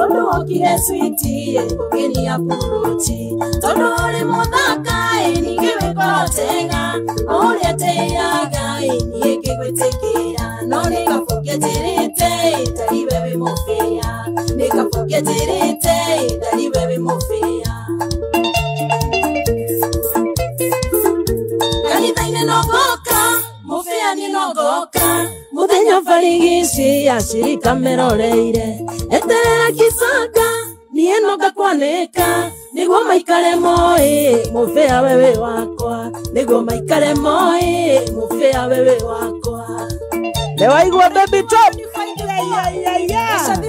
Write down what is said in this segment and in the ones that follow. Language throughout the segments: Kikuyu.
Tondu wokire switi ũkĩnia puruti. Tondu ũrĩ mũthaka ningĩ wĩ ngoro njega. O ũrĩa ndĩaga niĩ ngĩgwĩtĩkĩra. No nĩ kaba ũngĩanjĩrĩte ndari we wĩ mũbĩa. Nĩ kaba ũngĩanjĩrĩte ndari we wĩ mũbĩa. Kanitha-inĩ no ngoka, mũbĩa niĩ no ngoka. Mũthenya barigici acirika meroreire. Eterera kisanga niĩ no ngakwanĩka. Nĩguo maikare moĩ mũbĩa we wĩ wakwa. Nĩguo maikare moĩ mũbĩa we wĩ wakwa. Lewaigua baby top.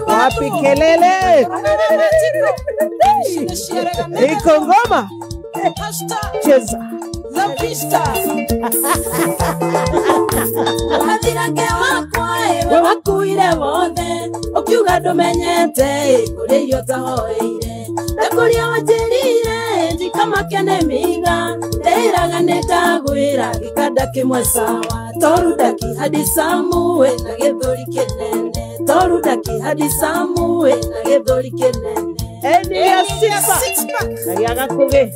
Wapi kelele? Iko ngoma. Cheza. Mũgathirake wakwa we wakuire wothe. Ũkiuga ndũmenyete kũrĩa irio ũtahoeire. Ndakũria wanjĩrire ndikamake nĩ mĩiga. Ndeĩraga nĩ ndagwĩra gĩkanda kĩmwe sawa. Toru ndaki hadi Samu we na gĩthũri kĩnene. Toru ndaki hadi Samu we na gĩthũri kĩnene. Eni ya six pack. Na gĩaga kũgĩ.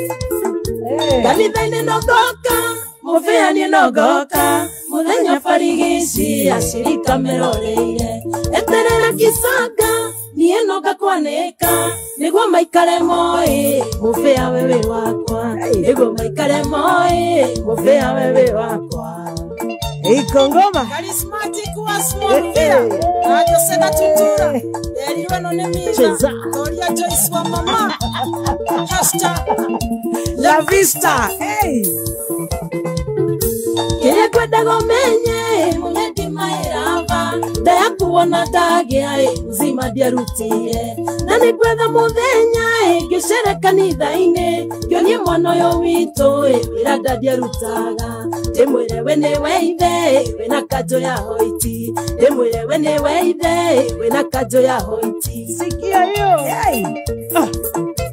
Kanitha-inĩ no ngoka, mũbĩa niĩ no ngoka. Mũthenya barigici acirika meroreire. Eterera kisanga niĩ no ngakwanĩka. Nĩguo maikare moĩ mũbĩa we wĩ wakwa. Nĩguo maikare moĩ mũbĩa we wĩ wakwa. Iko ngoma. Charismatic wa small villa. Na Jose Gatutura. Erirwe no nĩ Miga. Toria Joyce wa mama. Hashtag La Vista. Hey. Kĩrĩa ngwendaga ũmenye mũnyendi maĩraba. Ndayakuona ndagĩa mzima ndiarutire. Na nĩ ngwetha mũthenya ngĩcere kanitha-inĩ. Ngĩonie mwana ũyũ witũ wĩra ndandiarutaga. Ndĩmwĩre we nĩwe ithe wĩna kanjũ ya hoiti. Ndĩmwĩre we nĩwe ithe wĩna kanjũ ya hoiti. Sikia hiyo. Hey.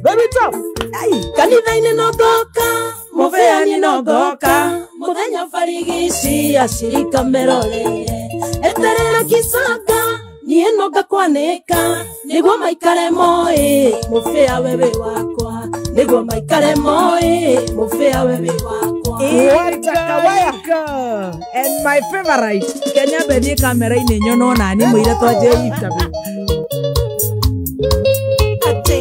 Baby top. Hey. Kanitha-inĩ no ngoka, mũbĩa niĩ no ngoka. Mũthenya barigici acirika meroreire. Eterera kisanga niĩ no ngakwanĩka. Nĩguo maikare moĩ mũbĩa we wĩ wakwa. Nĩguo maikare moĩ mũbĩa we wĩ wakwa. And my favorite Kenya bethie kamera-inĩ nyono nani mũire twanjie interview. Atĩ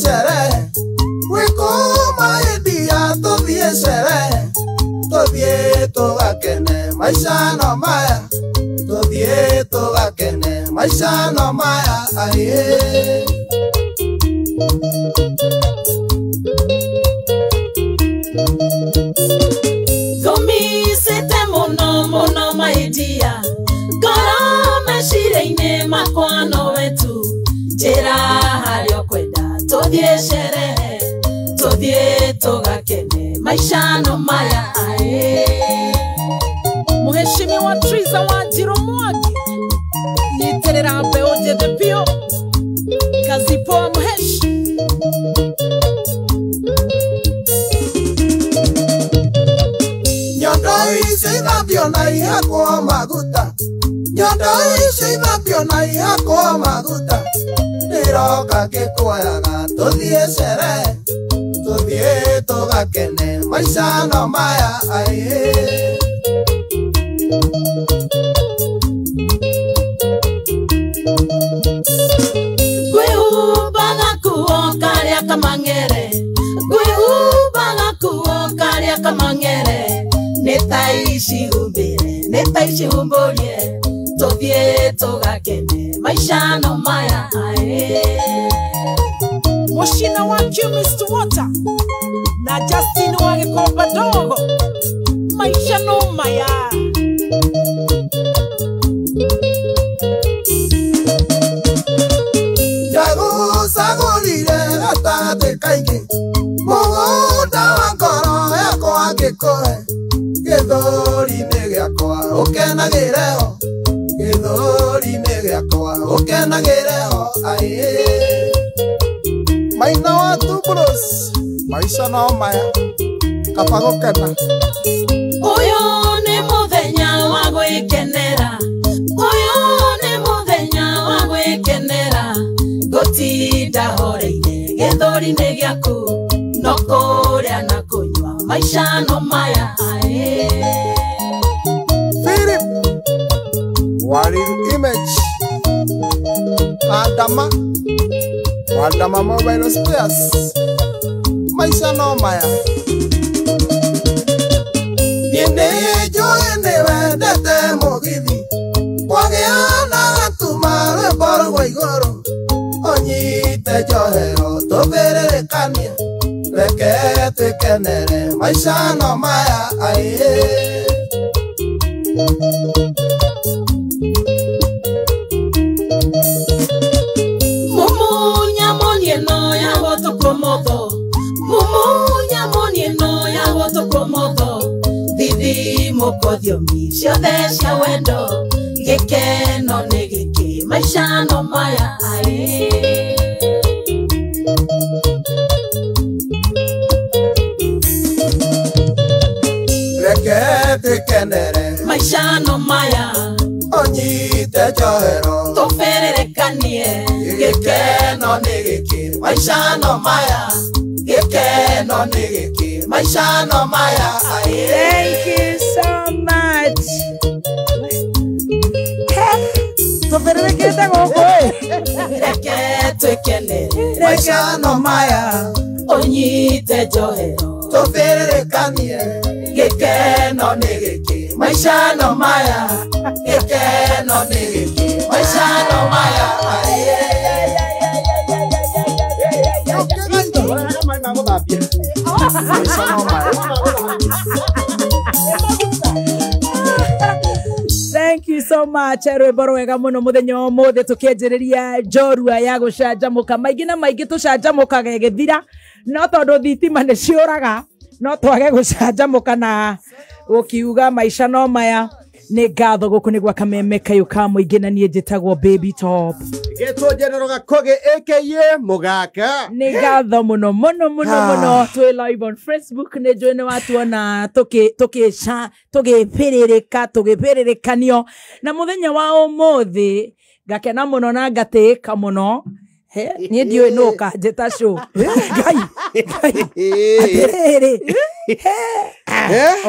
sherehe. Wikuma india tuthie sherehe. Tuthie tugakene maisha no maya. Tuthie tugakene maisha no maya aye. Ngomisĩte mũno mũno maidia. Ngoro meciria-inĩ makwa nowe tu. Njĩra harĩa ũkwenda tũthiĩ sherehe. Tũthiĩ tũgakene maisha no maya ae. Mheshimiwa Triza Wanjiru Mwangi. Nyitĩrĩra mbeũ njĩthĩ biũ. Kazi poa mheshi. Nyondo ici ithambio na ihakwo maguta. Nyondo ici ithambio na ihakwo maguta. Ndĩroka ngĩkuoyaga tũthiĩ sherehe. Tũthiĩ tũgakene maisha no maya aye. Ngwĩhumbaga kuo karĩa kamang'ere. Ngwĩhumbaga kuo karĩa kamang'ere. Nĩ ta ici humbĩre, nĩ ta ici humbũrie. Tũthiĩ tũgakene maisha no maya ae. Mushina wa Chemist Water na Justin wa Gikomba Dogo. Maisha no maya. Ndagũcagũrire gatagatĩ kaingĩ. Mũgũnda wa ngoro yakwa ngĩkũhe. Gĩthũri-inĩ gĩakwa ũkenagĩre ho. Gĩthũri-inĩ gĩakwa ũkenagĩre ho aye. Maina wa Tubros, maisha no maya. Kaba gũkena. Ũyũ nĩ mũthenya wa gwĩkenera. Ũyũ nĩ mũthenya wa gwĩkenera. Gũtinda horeire gĩthũri-inĩ gĩaku. No kũrĩa na kũnyua maica no maya. Philip Waril Image Adama Waldama Mobile Spares Maisha no maya. Niĩ nĩnjũĩ nĩwendete mũgithi. Kwagĩa na gatuma rwĩmbo rwa igũrũ. Ũnyite njohero tũbĩrĩrĩkanie. Reke twĩkenere maica no maya aĩĩ. Mumunya monie no ya gũtũkũmotho. Mumunya monie no ya gũtũkũmotho. Thithi mũkothiomi ciothe cia wendo. Gĩkeno nĩ gĩkĩ maica no maya aĩĩ. Reke twĩkenere maica no maya. Ũnyite njohero tũbĩrĩrĩkanie. Gĩkeno nĩ gĩkĩ maica no maya. Gĩkeno nĩ gĩkĩ maica no maya aĩĩ. Thank you so much. Tũbĩrĩrĩkĩte gũkũ ĩ. Reke twĩkenere maica no maya. Ũnyite njohero tũbĩrĩrĩkanie. Gĩkeno nĩ gĩkĩ maica no maya. Gĩkeno nĩ gĩkĩ maica no maya aĩĩ. Maica no maya. Thank you so much. Rwĩmbo rwega mũno mũthenya wa ũmũthĩ tũkĩanjĩrĩria njorua ya gũcanjamũka. Maingĩ na maingĩ tũcanjamũkaga ĩgĩthira, no tondũ thitima nĩ ciũraga no twage gũcanjamũka na gũkiuga maica no maya. Nĩ ngatho gũkũ nĩ gwa Kameme kayũ ka mũingĩ na niĩ njĩtagwo Baby Top. Gĩtwo General Gakoge aka Mũgaka. Nĩ ngatho mũno mũno mũno mũno. Twĩ live on Facebook nĩ njũĩ nĩ watuona tũgĩbĩrĩrĩka tũgĩbĩrĩrĩkanio. Na mũthenya wa ũmũthĩ ngakena mũno na ngatĩĩka mũno. Niĩ ndiũĩ nũ ũkanjĩta show. Ngai Ngai atĩrĩrĩ.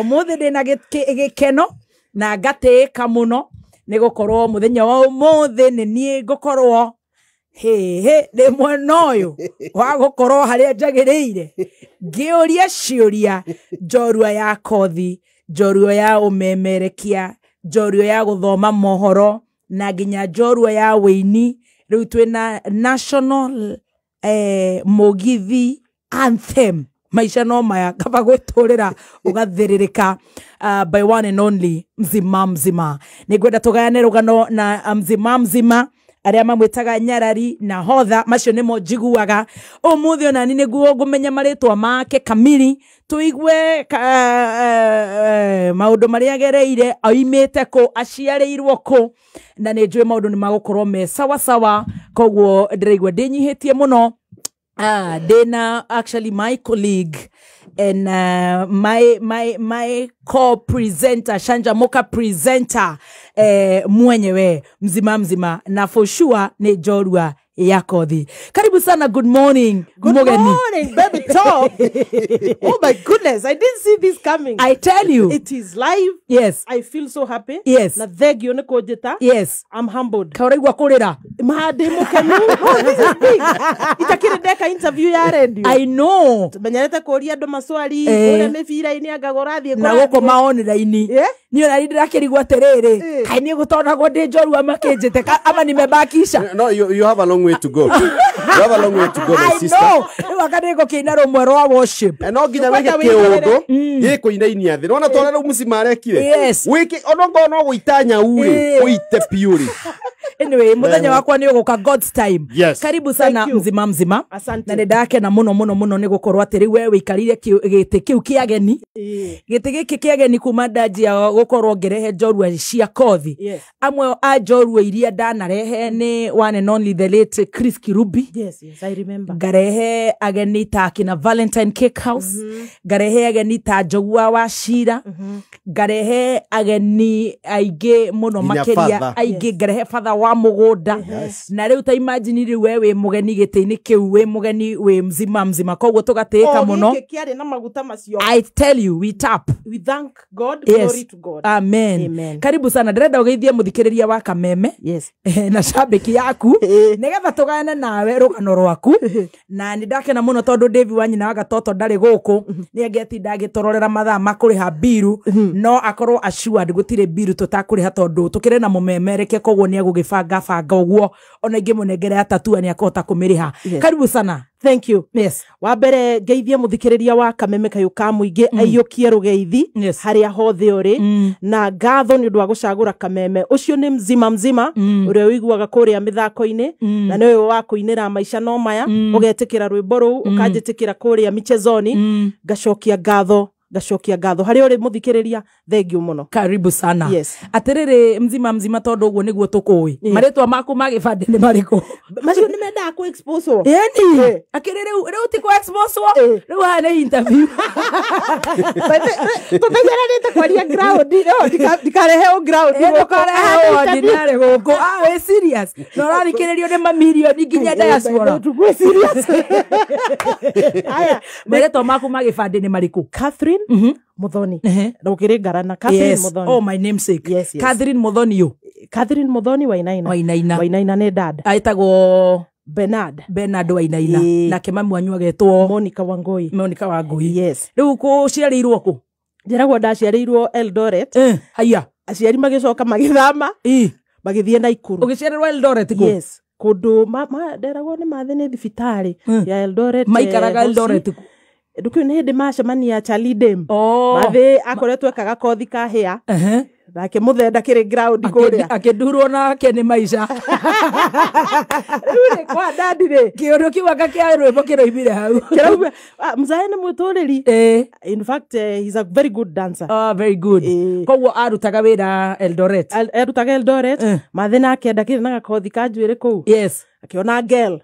Ũmũthĩ ndĩna gĩkeno na ngatĩĩka mũno nĩ gũkorwo mũthenya wa ũmũthĩ nĩ niĩ ngũkorwo hĩhĩ ndĩ mwena ũyũ wa gũkorwo harĩa njagĩrĩire ngĩũria ciũria njorua ya kothi, njorua ya ũmemerekia, njorua ya gũthoma mohoro na nginya njorua ya wĩini. Rĩu twĩna national mũgithi anthem maica no maya kaba gwĩtũrĩra ũgathĩrĩrĩka by one and only Mzima Mzima. Nĩngwenda tũgayane rũgano na Mzima Mzima arĩa mamwĩtaga Nyarari na Hotha, macio nĩmo njiguaga. Ũmũthĩ onani nĩguo ngũmenya marĩtwa make kamili, tũigue maũndũ marĩa agereire, oimĩte kũ, aciarĩirwo kũ, na nĩ njũĩ maũndũ nĩ magũkorwo me sawa sawa. Koguo ndĩraigua ndĩnyihĩtie mũno. Dena, actually my colleague and my co-presenter, Shanjamoka presenter, mwenyewe Mzima Mzima, na for sure ni njorua ya kothi. Karibu sana, good morning. Good Mugeni. Morning, Baby Top. Oh my goodness, I didn't see this coming. I tell you. It is live. Yes. I feel so happy. Yes. Na thegio nĩ kũnjĩta. Yes. I'm humbled. Kaũraigua kũrĩra. Ma ndĩ mũkenu. No, this is big. Itakĩrĩ ndeka interview ya radio. I know. Menyerete kũria andũ maswali, kũrĩa mĩbira-inĩ anga gũrathiĩ na gũkũ maonera-inĩ. Niĩ ona ndĩrakĩrigwo atĩrĩrĩ, kaĩ niĩ gũtonagwo ndĩ njorua makĩnjĩte ama nimebakisha. No, you have a long way to go. You have a long way to go, my sister. I know. Rĩu anga nĩngũkĩina rũmwe rwa worship. No nginya wĩke kĩũndũ gĩkũinainia thĩ. Nĩwona twana rĩu mũcima arekire. Yes. Wĩke ona ngorwo no gũita nyau rĩ, ũite piũ rĩ. Anyway, muthenya wakwa ni uguka God's time. Yes. Karibu sana mzima mzima. Asante. Na ndakena muno muno muno ni gukorwo ati riu we wikarire giti kiu kiageni. Giti giki kiageni kuma ndanjia gukorwo ngirehe njorua cia kothi. Yes. Amwe a njorua iria ndanarehe ni one and only the late Chris Kirubi. Yes, yes, I remember. Ngarehe ageni ta kina Valentine Cake House. Ngarehe ageni ta Njogua wa Shira. Ngarehe ageni aingĩ mũno makiria aingĩ. Ngarehe father wa mũgũnda. Na rĩu ta imagine rĩu we wĩ mũgeni gĩtĩ-inĩ kĩu, wĩ mũgeni wĩ mzima mzima, koguo tũgatĩĩka mũno. Gĩkĩ kĩarĩ na maguta macio. I tell you, we tap. We thank God. Yes. Glory to God. Amen. Amen. Karibu sana. Ndĩrenda ũgeithie mũthikĩrĩria wa Kameme. Yes. Na shabiki yaku nigetha tũgayane nawe rũgano rwaku. Na nĩ ndakena mũno tondũ David wa nyina wa Gatoto ndarĩ gũkũ, nĩ angĩatinda agĩtũrorera mathaa ma kũrĩha biru, no akorwo assured gũtirĩ biru tũtakũrĩha tondũ tũkĩrĩ na mũmemereke, koguo nĩ egũgĩbanga banga ũguo ona ingĩmũnengera ya tatua nĩ akũhota kũmĩrĩha. Karibu sana. Thank you. Yes. Wa mbere ngeithie muthikiriria wa Kameme kayu ka muingi aiyukie rugeithi haria hothe uri, na ngatho ni undu wa gucagura Kameme ucio ni mzima mzima uria uiguaga kuria mithako-ini, na niwe wa kuinira maica no maya, ugetikira rwimbo ruu ukanjitikira kuria michezoni, ngacokia ngatho ngacokia ngatho haria uri muthikiriria, thank you muno. Karibu sana. Yes. Atiriri mzima mzima tondu uguo niguo tukui. Maritwa maku ma gibande ni mariku? Macio ni mendaga ku expose. Eni. Akiri riu riu ti ku expose. Riu haha ni interview. Tutenyeranite kwaria ground no ndikarehe ground. Ndukarehe ordinary guku. Ah, we serious. No rathikiririo ni mamirioni nginya diaspora. Tukue serious. Aya, maritwa maku ma gibande ni mariku? Catherine Muthoni. Na ukiri ngarana Catherine Muthoni. Oh, my namesake. Yes, yes. Catherine Muthoni yo. Catherine Muthoni Wainaina. Wainaina. Wainaina ni dad. Aitagwo Bernard. Bernard Wainaina. Nake mami wanyu agetwo Monica Wangoi. Monica Wangoi. Yes. Riu ku ciarĩirwo ku? Njĩragwo ndaciarĩirwo Eldoret. Haya. Aciari magĩcoka magĩthama. Magĩthiĩ Naikuru. Ũgĩciarĩrwo Eldoret ku? Yes. Kũndũ nderagwo nĩ mathĩ nĩ thibitarĩ ya Eldoret. Maikaraga Eldoret ku? Ndukiu nĩ hĩndĩ macemania Charlie Dame. Mathĩ akoretwo ekaga kothi ka hair. Nake muthenda kĩrĩ ground kũrĩa. Akĩndurwo nake nĩ maica. Rĩu rĩ kwa dadi rĩ. Kĩũndũ kĩu anga kĩa rwĩmbo kĩroimire hau. Kĩrauma mzae nĩ mwĩtũrĩri. In fact, he's a very good dancer. Ah, very good. Koguo arutaga wĩra Eldoret. Arutaga Eldoret. Mathĩ nake ndakĩrĩ na gakothi ka njuĩrĩ kũu. Yes. Akĩona girl.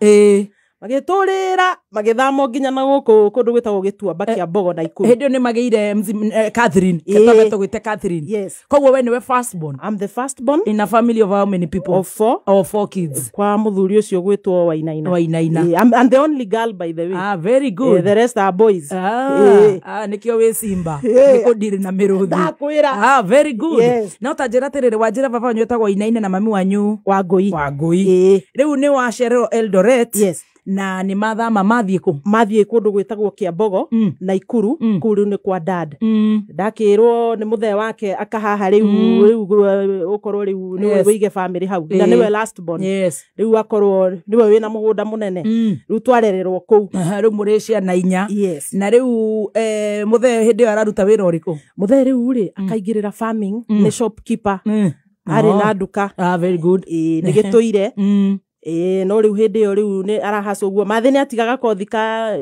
Magĩtũrĩra magĩthama nginya na gũkũ kũndũ gwĩtagwo Gĩtuamba kĩa Mbogo Naikuru. Hĩndĩ ĩyo nĩ magĩire Catherine. Ketome tũgwĩte Catherine. Yes. Koguo we nĩwe first born. I'm the first born. In a family of how many people? Of four. Oh, four kids. Kwa mũthuri ũcio gwĩtwo Wainaina. Wainaina. I'm the only girl by the way. Ah, very good. The rest are boys. Ah, nĩkĩo wĩ simba. Nĩkũ ndirĩ na mĩrũthi. Ndakwĩra. Ah, very good. Yes. Na ũtanjĩra atĩrĩrĩ, wanjĩra baba wanyu etagwo Wainaina na mami wanyu Wangũi. Wangũi. Rĩu nĩ waciarĩrwo Eldoret. Yes. Na nĩ mathama mathiĩ kũ? Mathiĩ kũndũ gwĩtagwo Kĩambogo Naikuru, kũu rĩu nĩ kwa dad. Ndakĩrwo nĩ mũthee wake akahaha rĩu rĩu ũkorwo rĩu nĩwe wĩige family hau. Na nĩwe last born. Yes. Rĩu akorwo nĩwe wĩna mũgũnda mũnene. Rĩu twarererwo kũu. Rĩu mũrĩ ciana inya. Yes. Na rĩu mũthee hĩndĩ ĩyo araruta wĩra ũrĩkũ? Mũthee rĩu rĩ akaingĩrĩra farming, nĩ shopkeeper. Arĩ na nduka. Ah, very good. Nĩ gĩtũire. No rĩu hĩndĩ ĩyo rĩu nĩ arahaca ũguo mathĩ nĩ atigaga kothi ka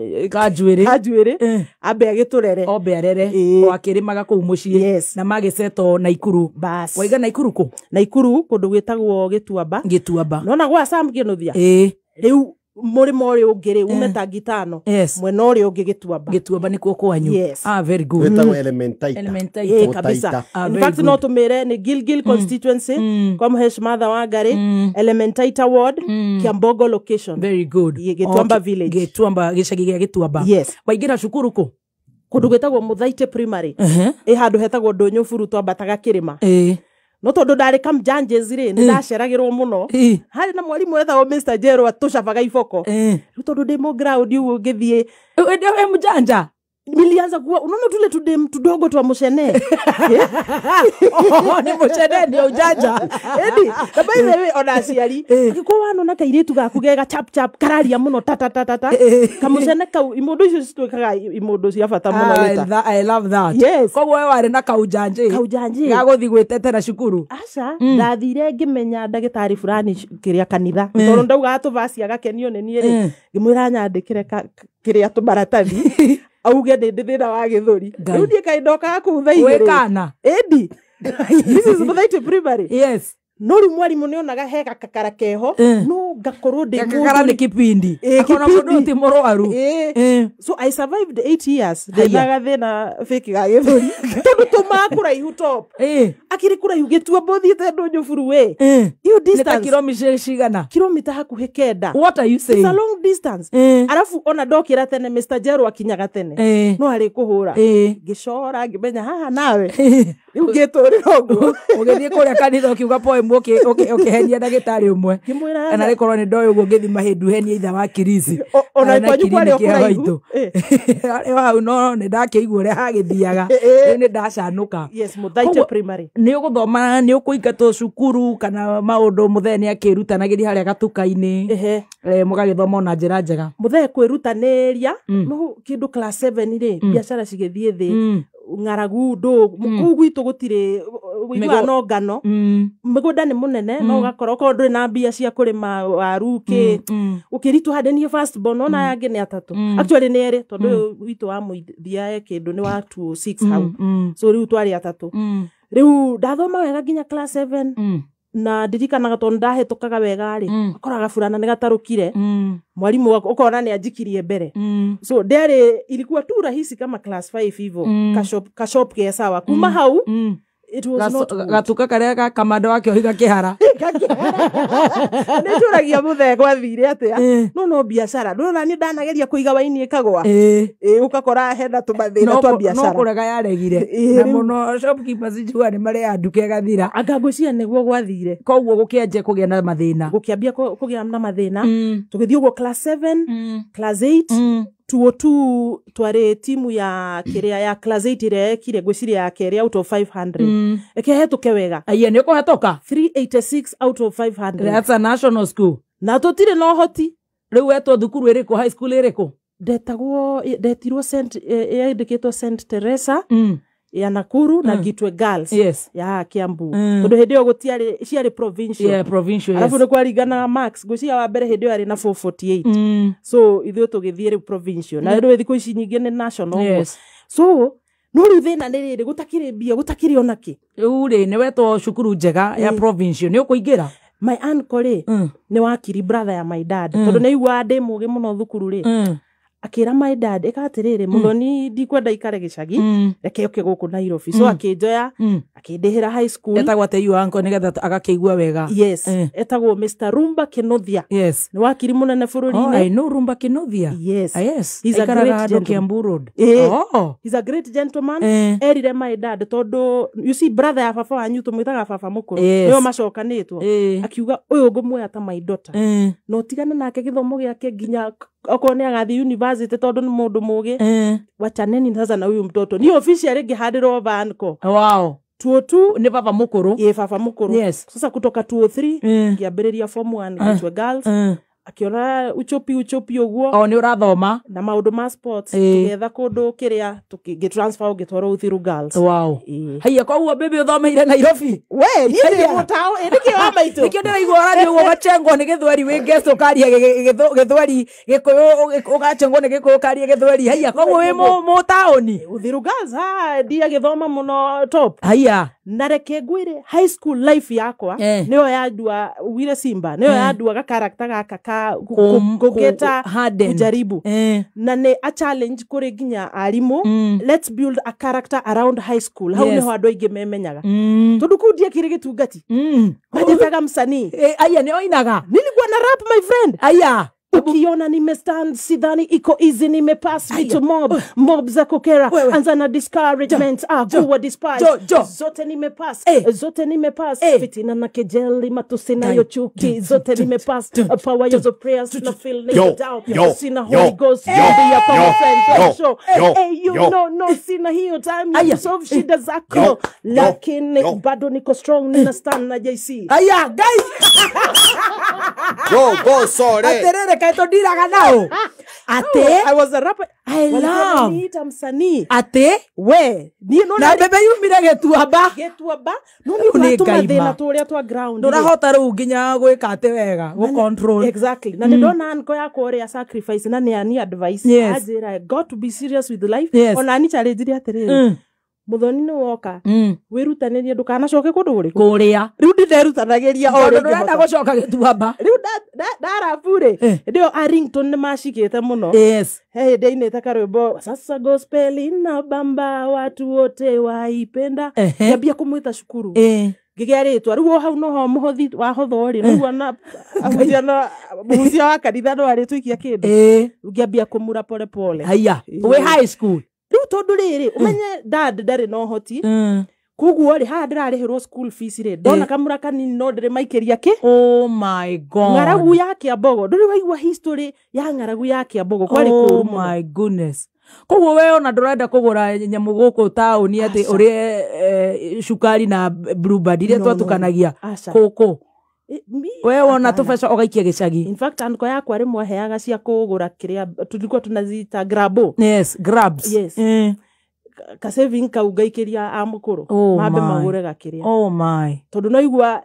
njuĩrĩ ambe agĩtũrere ombe arere o akĩrĩmaga kũu mũciĩ. Yes. Na magĩcetwo Naikuru. Bas. Waiga Naikuru kũ? Naikuru kũndũ gwĩtagwo Gĩtuamba. Gĩtuamba. Nona gwa Sam Kĩnuthia. Rĩu mũrĩmo ũrĩa ũngĩ rĩ ume ta ngitano. Yes. Mwena ũrĩa ũngĩ Gĩtuamba. Gĩtuamba nĩkuo kwanyu. Yes. Ah, very good. Gwĩtagwo Elementaita. Elementaita. Kabisa. Ah, In very fact good. no tũmĩre nĩ Gilgil constituency kwa Mheshimiwa Wangari, Elementaita ward, Kiambogo location. Very good. Gĩtuamba village. Gĩtuamba, gĩcagi gĩa Gĩtuamba. Yes. Waingĩra cukuru kũ? Kũndũ gwĩtagwo Mũthaitĩ primary. Ĩ handũ hetagwo Ndũnyũ buru twambataga kĩrĩma. No tondũ ndarĩ kamjanjes rĩ nĩ ndaceragĩrwo mũno. Harĩ na mwarimũ wetagwo Mr. Jero atũcabaga iboko. Rĩu tondũ ndĩ mũ ground ũguo ngĩthiĩ. Wĩ mũjanja? Nilianza kuwa unaona tule tudem tudogo twa mushene. Oh, ni mushene ndio ujanja. Edi, na by the way ona aciari angĩkorwo wanona kairĩtu gaku gega chap chap kararia mũno ta ta ta ta ta kamushene kau imũndũ icio cituĩkaga imũndũ cia bata mũno leta. I love that. Yes. Koguo we warĩ na kaujanja. Kaujanja. Ga gũthiĩ gwĩtetera cukuru. Aca, ndathire ngĩmenya ndagĩtarĩ fulani kĩrĩa kanitha. Tondũ ndaugaga tũvaci agakenio nĩ niĩ rĩ. Ngĩmwĩra nyandĩkĩre kĩrĩa tũmaratathi. Auge ndĩ thĩna wa gĩthũri. Rĩu niĩ kaĩ ndokaga kũu thaa igĩrĩ. Wĩkana. Ĩndi. This is Muthaiti Primary. Yes. No rĩu mwarimũ nĩonaga he gakakara keho no ngakorwo ndĩ gakakara nĩ kipindi. Akona mũndũ ti mũrwaru. So I survived 8 years. Ndĩna gathĩna fake ga gĩthũri. Tondũ tũmaa kũraihu top. Akĩrĩ kũraihu gĩtuamba ũthiĩte ndũnyũ buru we. Iyo distance. Nĩ ta kilomita cigana? Kilomita hakuhĩ 9. What are you saying? It's a long distance. Arafu ona ndokĩra tene Mr. Jero akinyaga tene. No arĩ kũhũra. Ngĩcora ngĩmenya haha nawe. Rĩu ngĩtũrĩra ũguo. Ũgĩthiĩ kũrĩa kanitha ũkiuga poem ũkĩhenia ndagĩtarĩ ũmwe. Kana rĩkorwo nĩ ndoĩ ũguo ngĩthima hĩndu henia itha wa Kirisi. Ona kwanyu kwarĩ o kũraihu. Arĩ hau no nĩ ndakĩigua ũrĩa hagĩthiaga. Rĩu nĩ ndacanũka. Yes, Muthaiti Primary. Nĩ ũgũthoma nĩ ũkũingatwo cukuru kana maũndũ mũthee nĩ akĩrutanagĩria harĩa gatuka-inĩ. Mũgagĩthoma ona njĩra njega. Mũthee kwĩrutanĩria no kĩndũ class 7 rĩ biacara cigĩthiĩ thĩ. Ng'aragu ndũ kũu gwitũ gũtirĩ ũiguaga no ngano mũgũnda nĩ mũnene no ũgakora okorwo ndũrĩ na mbia cia kũrĩma waru kĩ ũkĩritũha ndĩ niĩ first born ona aya angĩ nĩ atatũ actually nĩ erĩ tondũ ũyũ witũ wa mũithia e kĩndũ nĩ wa 206 hau so rĩu twarĩ atatũ rĩu ndathoma wega nginya class 7 na ndirikanaga tondũ ndahĩtũkaga wega rĩ akoraga burana nĩ gatarũkire mwalimu ũkona nĩ anjikirie mbere so ndĩarĩ ilikuwa tu rahisi kama class 5 hivyo kashop ke sawa kuma hau it was not good. Gatuka karĩa ga kamando akĩohiga kĩhara. Nĩ njũragia mũthee gwathire atĩa no biacara ndũrona niĩ ndanageria kũiga waini ĩkagwa ũgakora hena tũmathĩna twa biacara no kũrega yaregire na mũno shopkeepers njua nĩ marĩa nduka ĩgathira anga ngwĩciria nĩguo gwathire koguo gũkĩanjia kũgĩa na mathĩna gũkĩambia kũgĩa na mathĩna tũgĩthiĩ ũguo class 7 class 8 202 twari timu ya kiria ya class 8 ĩrĩa yekire ngwĩciria ya kerĩ out of 500 ĩkĩhetũke wega aiya nĩ ũkũhetũka 386 out of 500 That's a national school na tũtirĩ na ũhoti rĩu wetwo thukuru ĩrĩkũ high school ĩrĩkũ ndetagwo ndetirwo Saint yandĩkĩtwo Saint Teresa ya Nakuru na Gitwe Girls yes. ya Kiambu tondu hindi yo gutiari ciari provincial yeah, provincial yes. Arafu ni kwaringana max ngwiciria wa mbere hindi yo ari na 448 so ithuĩ tũgĩthiĩ rĩu provincial na rĩu thikũ ici nyingĩ nĩ national yes. So no rĩu thĩna nĩ rĩrĩ gũtakĩrĩ mbia gũtakĩrĩ ona kĩ rĩu rĩ nĩ wetwo cukuru njega ya provincial nĩ ũkũingĩra my uncle rĩ nĩ wakiri brother ya my dad tondu nĩ aiguaga ndĩ mũgĩ mũno thukuru rĩ akira my dad ika atiriri muthoni ndikwenda ikare gicagi reke oke guku Nairobi so akinjoya akindihira high school etagwo ate you uncle nigetha agakĩigua wega yes etagwo Mr Rumba Kinothia yes ni wakiri munene bururi-inĩ oh, I know Rumba Kinothia yes yes he's a great gentleman Kiambu Road oh he's a great gentleman erire my dad tondu you see brother ya baba wanyu tumwitaga baba mukuru nio macokanĩtwo akiuga uyu ngũmuoya ta my daughter no tigana nake gĩthomo gĩake nginya okorwo nĩ agathiĩ university tondu nĩ mũndũ mũgĩ wachaneni sasa na huyu mtoto ni officially ngĩhandĩrwo vanko wow 202 nĩ baba mũkũrũ ĩ baba mũkũrũ yes sasa kutoka 203 ngĩambĩrĩria form 1 Gitwe Girls akiona uchopi uchopi ũguo o nĩ ũrathoma na maũndũ ma sports tũgĩetha kũndũ kĩrĩa ngĩtransfer ũgĩtwarwo Uthiru Girls wow haiya koguo bibi ũthomeire Nairobi we niĩ ndĩ mũtaũ nĩkĩo wa maitũ nĩkĩo ndĩraigua ũraria ũguo ũgachengwo nĩ gĩthweri wĩ guest ũkaria gĩthweri gĩkũyũ ũgachengwo nĩ gĩkũyũ ũkaria gĩthweri haiya koguo wĩ mũtaũni Uthiru Girls ha ndiagĩthoma mũno top haiya na reke ngwĩre high school life yakwa nĩyo yandua ugire Simba nĩyo yandua gakarakta gaka ka kugeta kujaribu na nĩ a challenge kũrĩ nginya arimũ let's build a character around high school hau nĩho andũ aingĩ memenyaga tondu kũu ndiekire gĩtungati manjĩtaga msanii aya nĩ oinaga nilikuwa na rap my friend aya Ukiona nimestand sidhani iko easy, nimepass vitu mob mob za kukera, anza na discouragement, kuwa despise, zote nimepass, zote nimepass, fitina na kejeli, matusi nayo chuki, zote nimepass, power of prayers na feel niko down, sina Holy Ghost, be a power friend show, hey you know no sina hiyo time ya solve shida zako, lakini bado niko strong, nina stand na JC. Aya guys, go go sorry aterere kaito ndiraga nao ate I was a rapper. I love niita msanii ate we ni no na bebe yumire getuamba getuamba no ni tuma thina turia twa ground ndurahota riu nginya gwika ate wega go control exactly na ndona anko yakwa uria sacrifice na ni advice ajira got to be serious with life. Ona ni challenge atiriri muthoni ni woka wirutanirie ndukanacoke kundu guriku kuria riu ndirerutanagiria o ringi ndurenda gucoka gituamba riu ndarabu ri ndio a ringtone ni macikite muno. Yes, hey ndeinite karwimbo sasa gospel ina bamba watu wote waipenda, ngambia kumwita cukuru ngigia ritwa riu hau noho muhothi wahotho ri riu ona ahunjia na muhunjia wa kanitha no arituikia kindu ngiambia kumura pole pole. Haya we high school riu tondu riri umenye dad ndari na uhoti koguo ri haha ndirarihirwo school fees ri ndona kamura kanini no ndiri maikiria ki. Oh my god, ng'aragu ya Kiambogo nduri waigua history ya ng'aragu ya Kiambogo kwari kuru. Oh my goodness, koguo we ona ndurenda kugura nyamu guku tauni ati urie cukari na Blue Band iria twatukanagia kuku we wona tubeca ugaikia gicagi. In fact anko yakwa rimwe heaga cia kugura kiria tulikuwa tunaziita grabo. Yes, grabs. Yes. Ka saving kau ngaikiria a mukuru mambe magure gakiria. Oh my, tondu no igua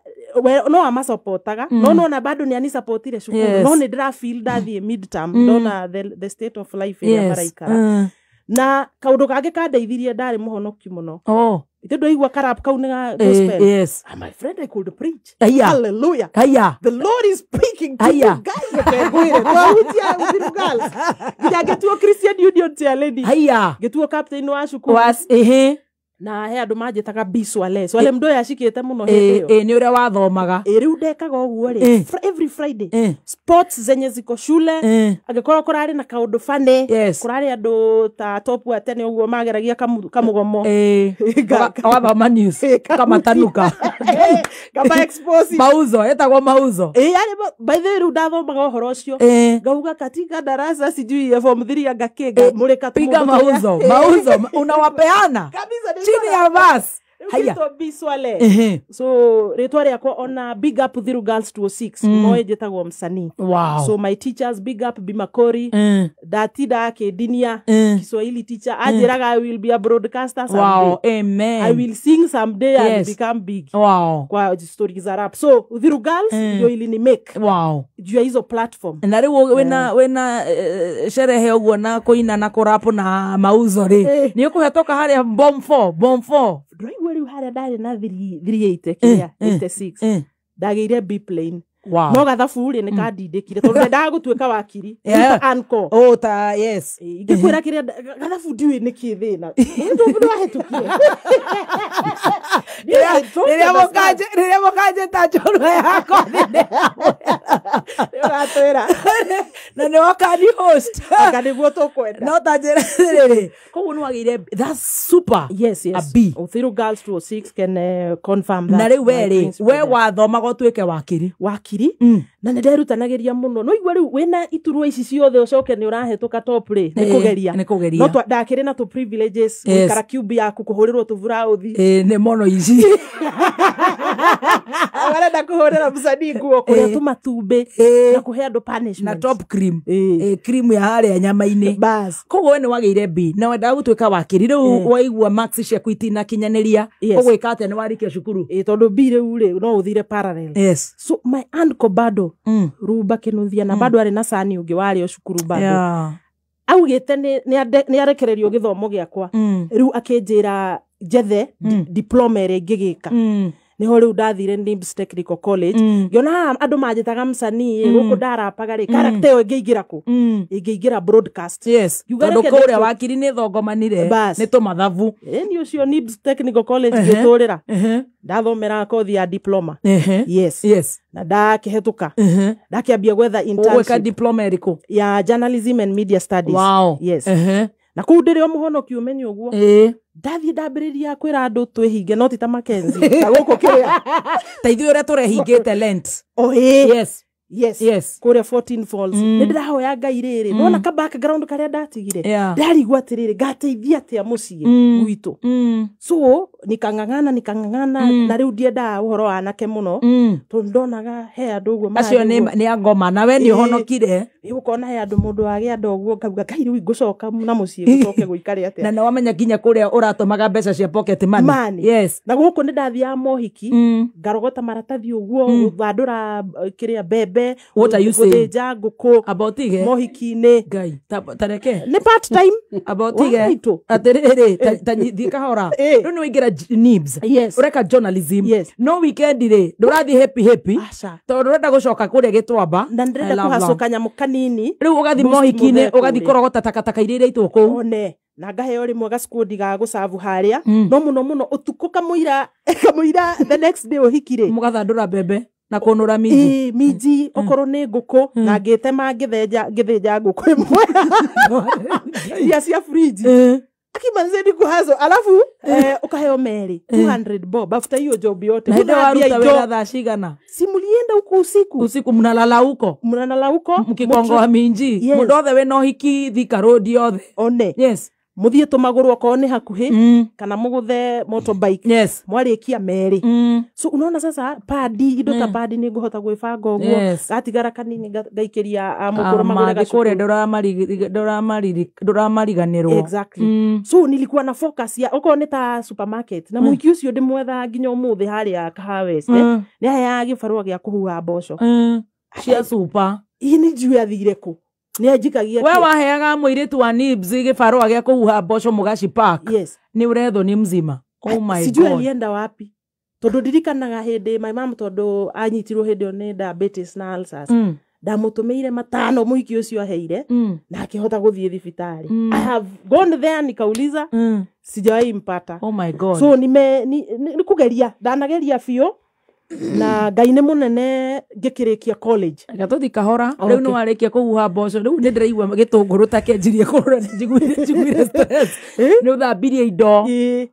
no amasopotaga no no na bado ni anisupportire cukuru no ni ndira feel ndathie midterm ndona the state of life iria maraikara na kaundu kangi kandeithirie ndari muhonoki muno. Oh, ite ndoigua karap kau ni ga gospel. Yes, my friend I could preach. Aya. Hallelujah. Aya. The Lord is speaking to you guys. Rekengwire twahunjia Uthiru Girls nginya ngĩtuo Christian Union chair lady. Aya. Ngĩtuo captain wa cukuru was ehe na he andu manjĩtaga B Swale Swale mndu ũyũ acikĩte mũno hĩndĩ ĩyo nĩ ũrĩa wathomaga rĩu ndekaga ũguo rĩ every Friday sports zenye ziko shule angĩkorwo kũrarĩ na kaũndũ funny kũrarĩ andũ ta top wa tene ũguo mageragia kamũgomo wathoma news kamatanuka kama expose mauzo etagwo mauzo yarĩ by the way rĩu ndathomaga ũhoro ũcio ngauga katika darasa sijui ya form 3 anga kĩ ngamũrĩka piga mauzo mauzo unawapeana kabisa chini ya bus. Haya Biswale. So ritwa riakwa ona big up Uthiru Girls 206 moe njitagwo msanii. Wow. So my teachers big up Bimakori datida akindinia Kiswahili teacher anjiraga I will be a broadcaster someday. Wow, amen. I will sing someday and become big. Wow. Kwa stories za rap. So Uthiru Girls ndio ilini make. Wow. Juu ya hizo platform. Na riu wena wena sherehe uguo na kuina na kurapu na mauzo ri. Ni ukuhetoka haria bomb 4 bomb 4. Ndũraigua rĩu harĩa ndarĩ na 380 kĩrĩa 86 ndagĩire B plane. Wow. No gathabu rĩ nĩ kandindĩkire tondũ ndendaga gũtuĩka wakiri ta anko. Oh ta yes. Ingĩkwĩra kĩrĩa gathabu ndiũĩ nĩkĩ thĩna nĩ wahĩtũkire rĩrĩa mũkanjĩta njorua yakwa ũratwĩra na nĩ wakani host anga nĩguo tũkwenda no ta njĩra rĩrĩ koguo nĩ wagĩire that's super. Yes, yes. A B. Uthiru Girls 206 can confirm that. Na rĩu we rĩ we wathomaga ũtuĩke wakiri wakiri na nĩ nderutanagĩria mũno no igua rĩu wĩna iturwa ici ciothe ũcoke nĩ ũrahĩtũka top rĩ nĩ kũgeria no ndakĩrĩ na tũ privileges gũikara cube yaku kũhũrĩrwo tũburauthi nĩ mono ici arenda kũhũrĩra msanii nguo kũrĩa tũmatumbĩ na kũhe andũ punishment na top cream cream ya harĩa nyama-inĩ bas koguo we nĩ wagĩire B na wendaga gũtuĩka wakiri rĩu waigua marks ciaku itinakinyanĩria ũgwĩka atĩa nĩ warĩkia cukuru tondũ B rĩu rĩ no ũthire parallel. Yes. So my uncle bado Rumba Kinuthia na bado arĩ na cani ũngĩ warĩ o cukuru bado augĩte nĩ arekererio gĩthomo gĩakwa rĩu akĩnjĩra njethe diploma ĩrĩa ingĩgĩka Niho riu ndathire Nibs Technical College. Ngiona haha andũ manjĩtaga msanii gũkũ ndarapaga rĩ, character ĩyo ĩngĩingĩra kũ? Ĩngĩingĩra broadcast. Yes. Ngiuga Tondũ reke kũrĩa ndĩtũ- wakiri nĩ thongomanire Bas. nĩ tũmathabu. Ĩni ũcio Nibs Technical College ngĩtũrĩra. Ndathomera kothi ya diploma. Yes. Na ndakĩhetũka. Ndakĩambia gwetha Ũgwĩka internship diploma ĩrĩkũ? ya journalism and media studies. Wow. Yes. Na kũu ndĩrĩ o mũhonoki ũmenye ũguo. Ndathiĩ ndambĩrĩria kwĩra andũ twĩhinge, no ti ta Mackenzie ta gũkũ kĩrĩa. Ta ithuĩ ũrĩa tũrehingĩte Lent. O ĩĩ. Yes. Yes. Kũrĩa 14 Falls nĩ ndĩrahoya Ngai rĩrĩ, nona ka background karĩa ndatigire, ndarigwo atĩrĩrĩ, ngateithia atĩa mũciĩ gwitũ? So nikang'ang'ana nikang'ang'ana, na rĩu ndiendaga ũhoro wa anake mũno, tondũ ndonaga he andũ ũguo Acio marathiĩ nĩ ũguo. nĩ angoma na we nĩ ũhonokire. Ĩ, ũkona he andũ mũndũ wagĩa nda ũguo, ngauga Ngai, rĩu ngũcoka na mũciĩ gũcoke gũikare atĩa? Na nĩ wamenya nginya kũrĩa ũratũmaga mbeca cia pocket money. Money. Na gũkũ nĩ ndathiaga mohiki, ngarogota maratathi ũguo, gũthandũra kĩrĩa mbembe, What are you saying? gũthĩnja ngũkũ Amba ũtige. mohiki-inĩ. Ngai ta reke. Nĩ part time. Amba ũtige. Waitũ. Atĩrĩrĩ, ta thiĩ kahora. Rĩu nĩ waingĩra Nibs. Yes. Ũreka journalism. Yes. No weekend rĩ, ndũrathiĩ happy happy. Aca. Tondũ ũrenda gũcoka kũrĩa Gĩtwamba. Na I ndĩrenda love that. kũhacũka nyamũ kanini. Rĩu ũgathiĩ Boost mohiki-inĩ, mũthee ũgathiĩ kũrĩa. kũrogota takataka iria iraitwo kũu. One na ngaheo rĩmwe gacukundi ga gũcabu harĩa, no mũno mũno ũtukũ kamũira kamũira the next day ũhiki rĩ. Mũgathandũra mbembe na kũnũra minji. Ĩ, minji, okorwo nĩ ngũkũ, na ngĩtema ngĩthenja ngĩthĩnja ngũkũ ĩmwe iria cia fridge akimanzeni kuhazo, alafu ukaheo merĩ 200 bob after hiyo job yote. Na hĩndĩ Gũthambia waruta indo. wĩra thaa cigana? Si mulienda huko usiku. Usiku mnalala huko. Mnalala huko. Mkikongoa minji. Yes. Mũndũ othe wĩna ũhiki Thika Road yothe. One. Mũthiĩ tũmagũrũ okorwo nĩ hakuhĩ, kana mũgũthe motorbike. Mwarĩkia merĩ. So unaona sasa padi, indo ta padi nĩ ngũhota gwĩbanga ũguo. Gatigara kanini ngaikĩria mũkũrũ magũre Mathi kũrĩa gacukuru. Ndũramariganĩrwo. Exactly. So nilikuwa na focus ya okorwo nĩ ta supermarket, na mũhiki ũcio ndĩmwethaga nginya ũmũthĩ harĩa Kahawa West, nĩ aheaga gĩbarũa gĩa kũhuha mboco. Cia super. Ĩ, nĩ njui athire kũ, nĩ anjikagia We kĩ- waheaga mũirĩtu wa Nibs gĩbarũa gĩa kũhuha mboco Mũgaci Park. Yes. Nĩ ũrethwo nĩ mzima. Oh my Sijui God. alienda wapi, tondũ ndirikanaga hĩndĩ my mom, tondũ anyitirwo hĩndĩ ĩyo nĩ diabetes na ulcers, ndamũtũmĩire matano mũhiki ũcio aheire, na akĩhota gũthiĩ thibitarĩ. I have gone there nikauliza, sijawahi mpata. Oh my God. So nime ni kũgeria ndanageria biũ, na Ngai nĩ mũnene, ngĩkĩrĩkia college. Reke tũthi kahora. Okay. Rĩu nĩ warĩkia kũhuha mboco, rĩu nĩ ndĩraigua gĩtũngũrũ ta kĩanjirie kũrũra, nĩ njiguire stress. Nĩ ũthambirie indo. Ĩĩ.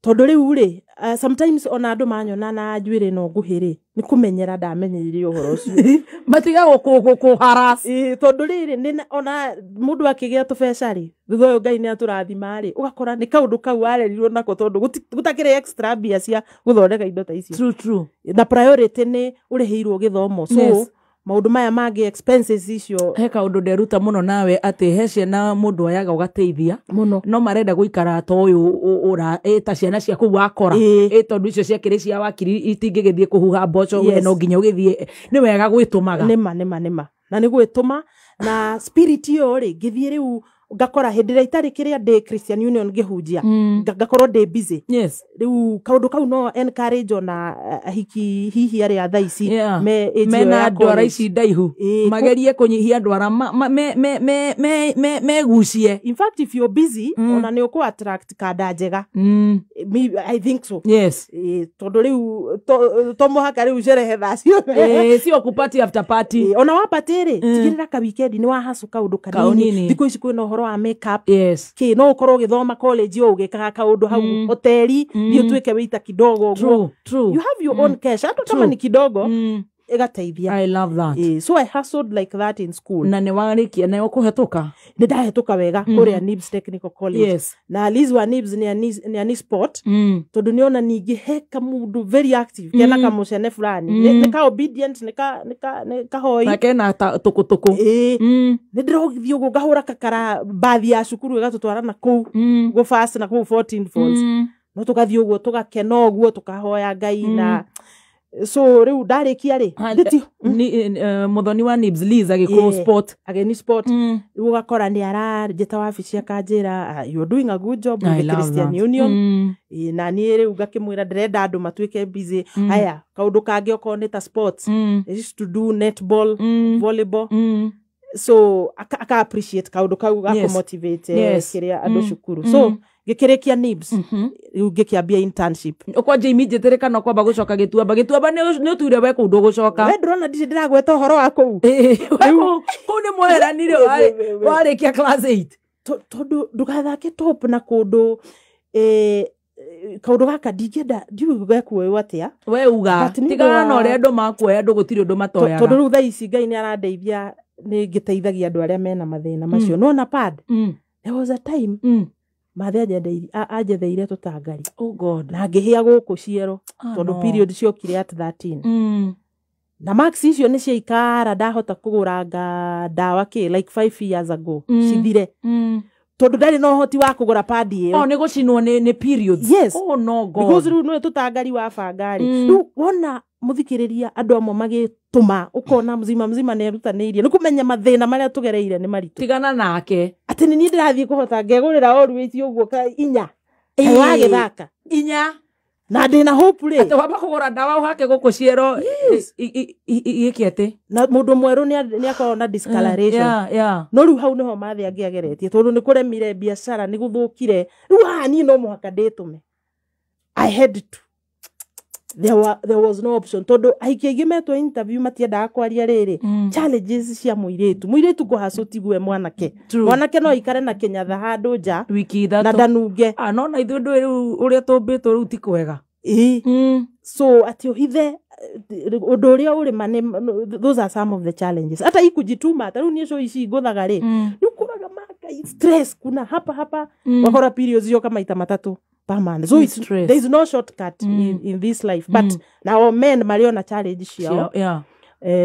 Tondũ rĩu rĩ, sometimes ona andũ manyona na njuĩrĩ no nguhĩ rĩ, nĩ kũmenyera ndamenyeire ũhoro ũcio. Matiga gũkũharas. Ĩĩ, tondũ rĩrĩ ona mũndũ akĩgĩa tũbeca rĩ, thutha ũyũ Ngai nĩ atũrathima rĩ, ũgakora nĩ kaũndũ kau warerirwo nako, tondũ gũtakĩrĩ extra mbia cia gũthondeka indo ta icio. True, true. Na priority nĩ ũrĩhĩirwo gĩthomo, so maũndũ maya mangĩ, expenses icio. He kaũndũ nderuta mũno nawe, atĩ he ciana mũndũ oyaga ũgateithia Mũno. no marenda gũikara ta ũyũ ũra ta ciana cia kũu wakora. Ĩ, tondũ icio ciakĩrĩ cia wakiri itingĩgĩthiĩ kũhuha mboco, we no nginya ũgĩthiĩ, nĩ wega gwĩtũmaga. Nĩma nĩma nĩma, na nĩ gwĩtũma na spirit ĩyo rĩ, ngĩthiĩ rĩu ngakora hĩndĩ ĩrĩa itarĩ kĩrĩa ndĩ Christian Union ngĩhunjia, ngakorwo ndĩ busy. Rĩu kaũndũ kau no encourage ona ahiki hihi arĩa thaa ici me age ĩyo mena ya ndwara college. Ici ndaihu, Ĩĩ, magerie kũnyihia ndwara megucie. In fact, if you're busy, ona nĩ ũkũ attract kanda njega. Me, I think so. Ĩĩ, tondũ rĩu to mũhaka rĩu cerehe thaa ciothe. Ĩĩ, sio kupati after party. Ĩĩ, ona wapatĩ rĩ, tigĩrĩra ka weekend nĩ wahacũ kaũndũ kanini. Kaũnini. Thikũ ici kwĩna ũhoro wa makeup, kĩ, no ũkorwo ũgĩthoma college o ũgĩkaga kaũndũ hau hoteli, thiĩ ũtuĩke waiter kidogo ũguo. True, true. You have your own cash hata kama ni kidogo, ĩgateithia. I love that. Ĩĩ, so I hustled like that in school. Na nĩ warĩkia na ũkũhetũka? Nĩ ndahĩtũka wega kũrĩa Nibs Technical College. Na Liz wa Nibs nĩ ani sport, tondũ nĩona ningĩ he kamũndũ very active kena kamũcene fulani, nĩ ka obedient, nĩ kahoi. Na kena tũkũtũkũ. Ĩĩ. Nĩ ndĩrothiĩ ũguo ngahũra kakara mbathi ya cukuru ĩgatũtwara na kũu gũ fast na kũu 14 Falls, no tũgathiĩ ũguo tũgakena ũguo, tũkahoya Ngai, na So rĩu ndarĩkia rĩ Muthoni wa Nibs Liz agĩkũ sport ageni sport. Rĩu ũgakora nĩ aranjĩta wabici akanjĩra, "You are doing a good job with the Christian Union." Na niĩ rĩu ngakĩmwĩra ndĩrenda andũ matuĩke busy. Aya kaũndũ kangĩ okorwo nĩ ta sports, I used to do netball, volleyball. So aka appreciate kaũndũ kau gakũ motivate kĩrĩa andũ cukuru. So ngĩkĩrĩkia NIBS, rĩu ngĩkĩambia internship. Ũkwanja immediately kana ũkwamba gũcoka Gĩtuamba? Gĩtuamba nĩ ũtuire we kũu ndũgũcoka. We ndũrona ndirĩ ndĩragweta ũhoro wa kũu. Kũu nĩ mweheranire warĩkia class 8. Tondũ ndũgathake top na kũndũ kaũndũ gaka ndingĩenda ndiũĩ gekuoywo atĩa. We uga tigana na ũrĩa andũ makuoya, andũ gũtirĩ ũndũ matoyaga. Tondũ rĩu thaa ici Ngai nĩ arandeithia, nĩ ngĩteithagia andũ arĩa mena mathĩna macio. No na pad there was a time mathe anjetheire tũtangari. Oh God. Na ngĩhĩa gũkũ ciero tondũ period ciokire at 13. Na marks icio nĩ ciaikara ndahota kũgũranga ndawa kĩ like 5 years ago cithire. Tondũ ndarĩ na ũhoti wa kũgũra pad ĩyo. Oh, nĩ gũcinwo nĩ periods. Yes. Oh no God. Because rĩu nĩwe tũtangari wa bangari. Rĩu wona mũthikĩrĩria andũ amwe magĩtũma ũkona mzima mzima nĩ erutanĩirie nĩ kũmenya mathĩna marĩa tũgereire nĩ maritũ. Tigana nake. Atĩ nĩ niĩ ndĩrathiĩ kũhota ngegũrĩra always ũguo ka inya. Wagĩthaka. Inya. Na ndĩna hope rĩ. Atĩ wamba kũgũra ndawa ũhake gũkũ ciero gĩkĩ atĩ. Na mũndũ mwerũ nĩ akoragwo na discoloration. No rĩu hau nĩho mathe angĩageretie tondũ nĩ kũremire biacara nĩ gũthũkire. Rĩu haha niĩ no mũhaka ndĩtũme. I had to. There was no option tondũ aingĩ aingĩ metwo interview matiendaga kwaria rĩrĩ challenges cia mũirĩtu. Mũirĩtu kũhacwo tiguo mwanake. Mwanake no aikare na kĩnyatha handũ nja wiki ithatũ na ndanunge. No na ithuĩ ndũĩ rĩu ũrĩa tũmbĩtwo rĩu ti kwega. So atĩ ũhithe ũndũ ũrĩa ũrĩ ma those are some of the challenges. Hata hii kujituma ta rĩu niĩ show ici ngũthaga rĩ nĩ ũkoraga maka stress kuna hapa hapa wakora periods yoka maita matatũ per month. So it's, there is no shortcut in this life. But now men mariona challenge ciao. Yeah.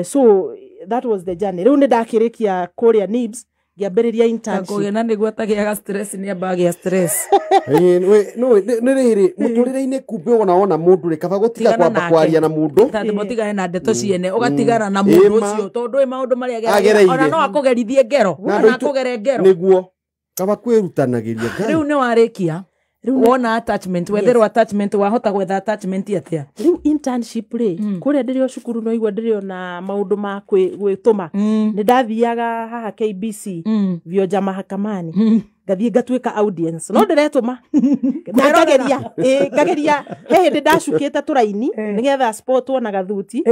So that was the journey. Rĩu nĩ ndakĩrĩkia kũrĩa NIBS ngĩambĩrĩria internship. Kũgĩa nĩguo atagĩaga stress nĩ ambaga stress. No nĩ rĩrĩ mũtũrĩre-inĩ kumbe wona mũndũ rĩ kaba gũtiga kwamba kwaria na mũndũ. Tondũ mũtigane na ndeto ciene ũgatigana na mũndũ ũcio tondũ ĩ maũndũ marĩa agereire ona no akũgerithie ngero ona akũgere ngero. Nĩguo kaba kwĩrutanagĩria. Rĩu nĩ warĩkia. Wona attachment wetherwo attachment wahota gwetha attachment atia? Rĩu internship rĩ kũrĩa ndĩrĩ o cukuru no igua ndĩrĩ ona maũndũ ma gwĩtũma. Nĩ ndathiaga haha KBC Vioja mahakamani ngathiĩ ngatuĩka audience no ndĩretũma na ngageria ngageria he hĩndĩ ndacukĩte tũraini nĩgetha sport wona gathuti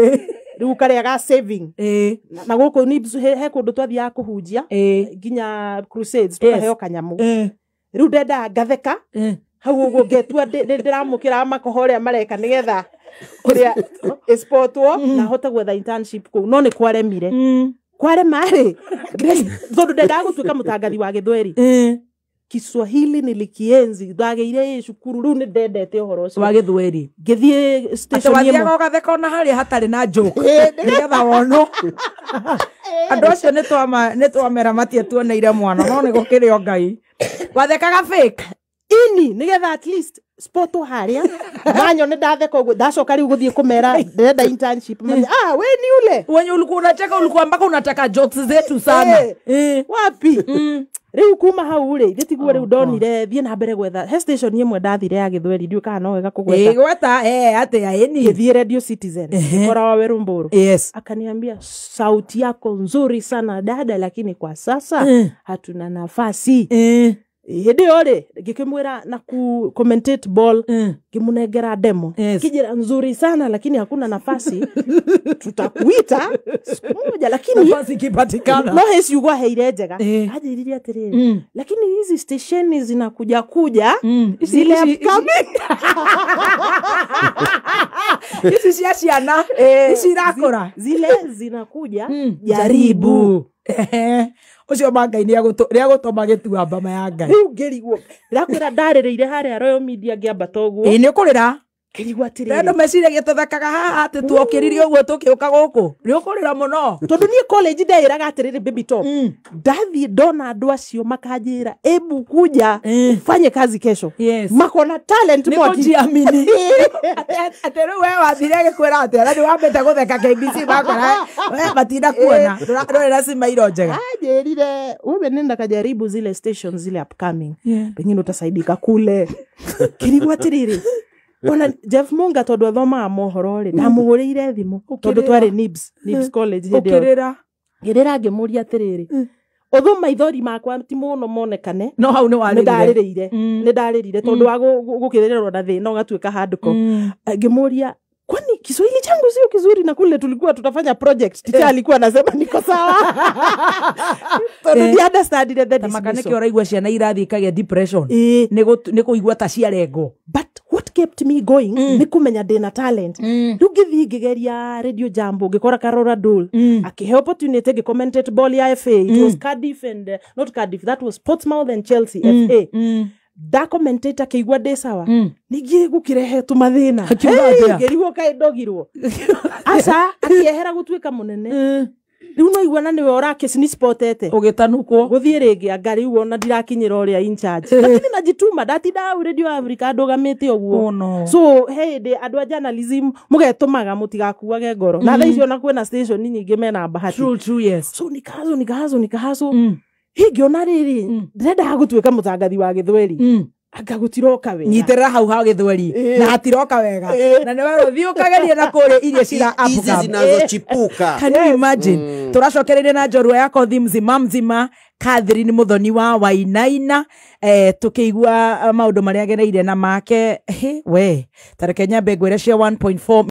rĩu karĩa ga saving na gũkũ NIBS he kũndũ twathiaga kũhunjia nginya crusades tũkaheo kanyamũ. Rĩu ndendaga ngatheka hau ũguo ngetua ndĩramũkĩra makoho ũrĩa mareka nĩgetha kũrĩa ĩspotwo na hote gwetha internship kũu no nĩ kwaremire. Kwarema rĩ tondũ ndendaga gũtuĩka mũtangathi wa Gĩthweri. Kiswahili nilikienzi ndagĩire cukuru rĩu nĩ ndendete ũhoro ũcio wa Gĩthweri. Ngĩthiĩ station ĩmwe wathiaga ũgatheka ona harĩa hatarĩ na joke nĩgetha wonwo. Andũ acio nĩ twamera matiatuoneire mwana no nĩ gũkĩrĩ o Ngai. Wathekaga fake ini nigetha at least spot haria manyo nĩ ndatheka ũguo ndacoka rĩu gũthiĩ kũmera ndĩrenda internship. Ah, we ni ule wenye ulikuwa unacheka ulikuwa mpaka unataka jokes zetu sana. Wapi rĩu kuma hau rĩ ithe tiguo rĩu ndonire thiĩ na mbere gwetha he station ĩmwe ndathire ya Gĩthweri ndiũĩ kana no wega kũgweta. Gweta atĩa ĩni ngĩthiĩ Radio Citizen ngora wa Weru Mburu. Yes. Akaniambia sauti yako nzuri sana dada, lakini kwa sasa hatuna nafasi. Hĩndĩ ĩyo rĩ ngĩkĩmwĩra na ku commentate ball ngĩmũnengera demo kijira nzuri sana lakini hakuna nafasi tutakuita siku moja lakini nafasi ikipatikana. No he ciugo aheire njega anjĩrire atĩrĩrĩ lakini hizi stesheni zinakuja kuja zile upcoming hizi cia ciana ici irakũra zile zinakuja jaribu. Ũcio ma Ngai nĩ agũtũma gĩtuamba ma ya Ngai. Rĩu ngĩrigwo ndĩrakwĩra ndarĩrĩire harĩa Royal Media ngĩambata ũguo. Ĩĩ nĩ ũkũrĩra. Ngĩrigwo atĩrĩrĩ, Andũ meciragia tũthekaga haha atĩ tuokĩririe ũguo tũkĩũka gũkũ. Nĩ ũkũrĩra mũno. Tondũ niĩ college ndeĩraga atĩrĩrĩ, baby top, ndathiĩ ndona andũ acio makanjĩra, ebu kuja ufanye kazi kesho. Makona talent Nĩ mwaki. kũjiamini. Atĩ rĩu we wathire agĩkwĩra atĩa na nĩ wambĩte gũtheka KBC makora we matina kuona. Ndũrĩ na cimairo njega. Anjĩrire, wewe nenda kajaribu zile stations zile upcoming, pengine utasaidika kule. Kĩrigwo atĩrĩrĩ, ona Jeff Munga, tondũ athomaga mohoro rĩ, ndamũhũrĩire thimũ tondũ Ũkĩrĩra. twarĩ Nibs College hĩndĩ ĩyo. Ũkĩrĩra. Ngĩrĩra ngĩmũria atĩrĩrĩ, ũthũ maithori makwa ti mũno monekane. No hau nĩ Nĩ warĩrire. ndarĩrĩire, nĩ ndarĩrire tondũ wa gũkĩrĩrwo na thĩna ũgatuĩka hardcore. Ngĩmũria, kwani Kiswahili changu sio kizuri? Na kule tulikuwa tutafanya project, teacher alikuwa anasema niko sawa, tondũ ndi understandire the Tamaka nĩkĩo dismissal. ũraigua ciana irathiĩ ikagĩa depression. Ĩĩ. Nĩ kũigua ta ciarengwo. But what kept me going nĩ kũmenya ndĩna talent. Rĩu ngĩthiĩ ngĩgeria Radio Jambo, ngĩkora Karora Dul akĩhe opportunity ngĩcommentate ball ya FA. It was Cardiff and not Cardiff, that was Portsmouth and Chelsea, FA. Ndakomentate, akĩigua ndĩ sawa. Ningĩ gũkĩrehe tũmathĩna. Akiuga atĩa? Ngĩrigwo kaĩ ndogirwo aca, akĩehera gũtuĩka mũnene. Rĩu no igua na nĩwe ũrakĩsnispotete. Ũgĩtanukwo. Gũthiĩ rĩngĩ anga rĩu ona ndirakinyĩra ũrĩa in charge, lakini najituma. Ndatinda hau Radio Africa ndũgamĩte ũguo. Oh, no. So he hĩndĩ andũ a journalism mũgetũmaga mũtigakuage ngoro, na thaa icio ona kwĩna station nyingĩ mena bahati. True, true, yes. So nikahaco, nikahaco, nikahaco, hingĩona rĩrĩ ndĩrendaga gũtuĩka mũtangathi wa gĩthweri, anga gũtiroka wega. Nyitĩrĩra hau ha gĩthweri na hatiroka wega, na nĩ werwo thiĩ ũkagerie na kũrĩa iria cira Hizi upcome. zinazochipuka. Can you imagine? Tũracokereire na njorua ya kothi mzima mzima, Catherine Muthoni wa Wainaina, tukĩigua maũndũ marĩa agereire na make. He, we tareke nyambe ngwĩre cia 1.4.